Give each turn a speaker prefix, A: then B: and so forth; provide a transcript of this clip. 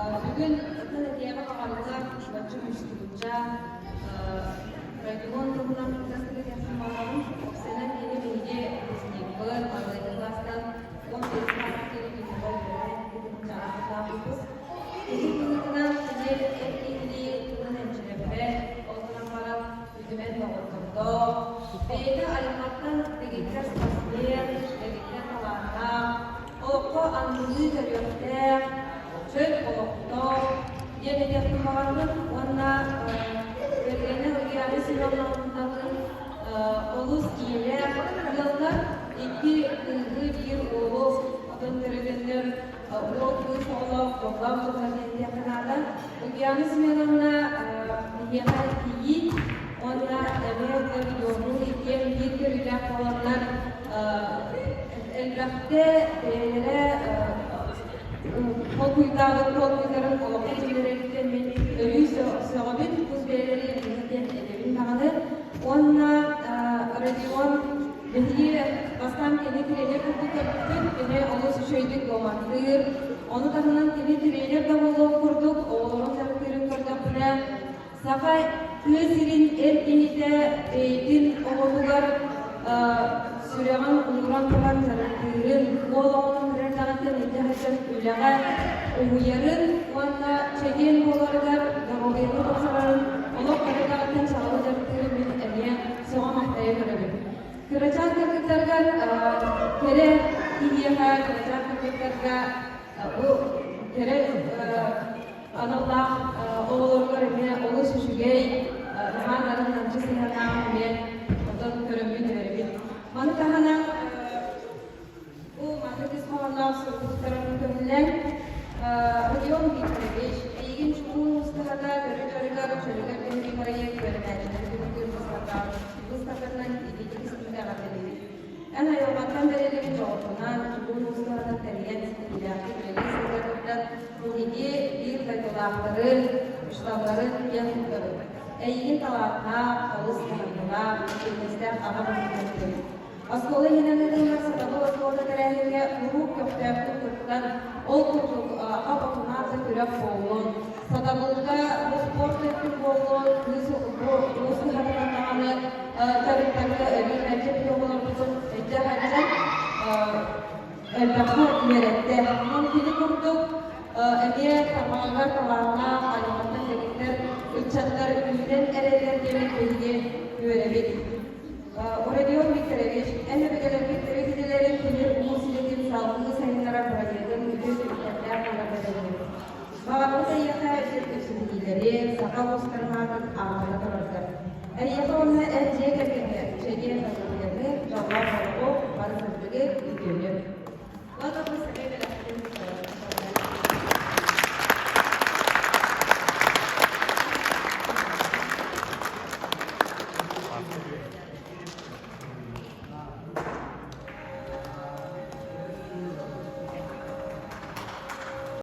A: Бүгүн ытын этиэҕи баҕарыллар бачча мустубучча Родион туһунан кылгастык этиэхпин баҕарабын. Оксана кини биһиги выпускникпыт, маҥнайгы кылаастан 15 сааска диэри биһиэхэ үөрэнэн икки Киһи быһыытынан кини эр киһилии тылын энчирэппэт, ол гынан баран үтүмэн доҕоттордоох, бэйэтэ айылҕаттан дэгиттэр спортсмен, дэгиттэр талааннаах, олоххо аныгылыы төрүөхтээх, чөл олохтоох диэн этиэхпин баҕарабын уонна кэргэнэ Ульяна Семеновналыын олус ийэлээх ыаллар, икки кыыһы, биир уолу отон төрөтөннөр уол кыыс оҕолоох дьоллоох дьоннор диэн наада. Ульяна Семеновна биһиэхэ кийиит уонна эмиэ регионнуун иккиэн биир көрүүлээх буоланнар элбэхтэ бэйэлэрэ толкуйдаабыт толкуйдарын олоххо киллэрэриттэн мин өрүү сөҕөбүн, тус бэйэлэри диэн этэбин даҕаны. Уонна Родион биһиги бастаан кини тренер курдук көрбүппүт, кини олус үчүгэйдик дуоматтыыр. Ону таһынан кини тренер да буолуох курдук оҕолорун дьарыктыырын көрдөхпүнэ, саха тыа сирин эр киһитэ бэйэтин оҕотугар сүрэҕин ууран туран дьарыктыырын, уол оҕону көрөр даҕаттан илдьэ сылдьан үлэҕэ уһуйарын уонна чэгиэн буоларыгар доруобуйаны тупсарарын олох кыра даҕаттан саҕалыы дьарыктыырын мин эмиэ сөҕө-махтайа көрөбүн. Кырачаан кыргыттаргар кэрэ киһиэхэ, кырачаан кыргыттарга бу кэрэ аналлаах оҕолоругар эмиэ олус үчүгэй, наһаа нарын-намчы сыһыаннаах эмиэ онтон көрөммүн үөрэбин. Маны таһынан бу маннык ис хоһоонноох суруктарын көҥүллээн Родион Викторович, эйигин чугуун устаһата төрүт дьарыгар чөлүгэр түһэрии бырайыак үөрэнээччилэри түмүктүүр быыстапкатынан итиитик истиҥник эҕэрдэлиибит. Эн айылҕаттан бэриллибит дьоҕургунан, чугуун устаһатын тэрийэн ситиһиилээхтик үлэлии сылдьаргыттан биһиги биир дойдулаахтарын, учууталларын киэн туттабыт. Эйигин талааннаах, олус кыһамньылаах, эппиэтинэстээх аҕа быһыытынан билэбит. Оскуола иһинэн ыытыллар Сатабыл оскуолата тэрээһиҥҥэ куруук көхтөөхтүк кыттан, ол курдук хап-отунаах да күрэх буоллун, Сатабылга бу спорт өттүн буоллун, кыыс бу уус кыһатынан даҕаны дьарыктарга өрүү мэлдьи оҕолорбутун илдьэ сылдьан элбэххэ үөрэттэ. Онон кини курдук эмиэ тарбаҕыгар талааннаах, айылҕаттан дэгиттэр ыччаттар үүнэн эрэллэр диэммит биһиги үөрэбит. Родион Викторович, эн өбүгэлэрбит төрүт идэлэрин тимир уус идэтин салгыы сайыннарар бырайыагын үтүө түмүктэрдээх буоларга бэлэмнэбит. Баҕарабыт эйиэхэ үрдүк ситиһиилэри, саха уустарын аатын ааттана тураргар. Эйиэхэ уонна эн дьиэ кэргэҥҥэр чэгиэн доруобуйаны, дьоллоох олоҕу, бары сырдыгы, үтүөнү.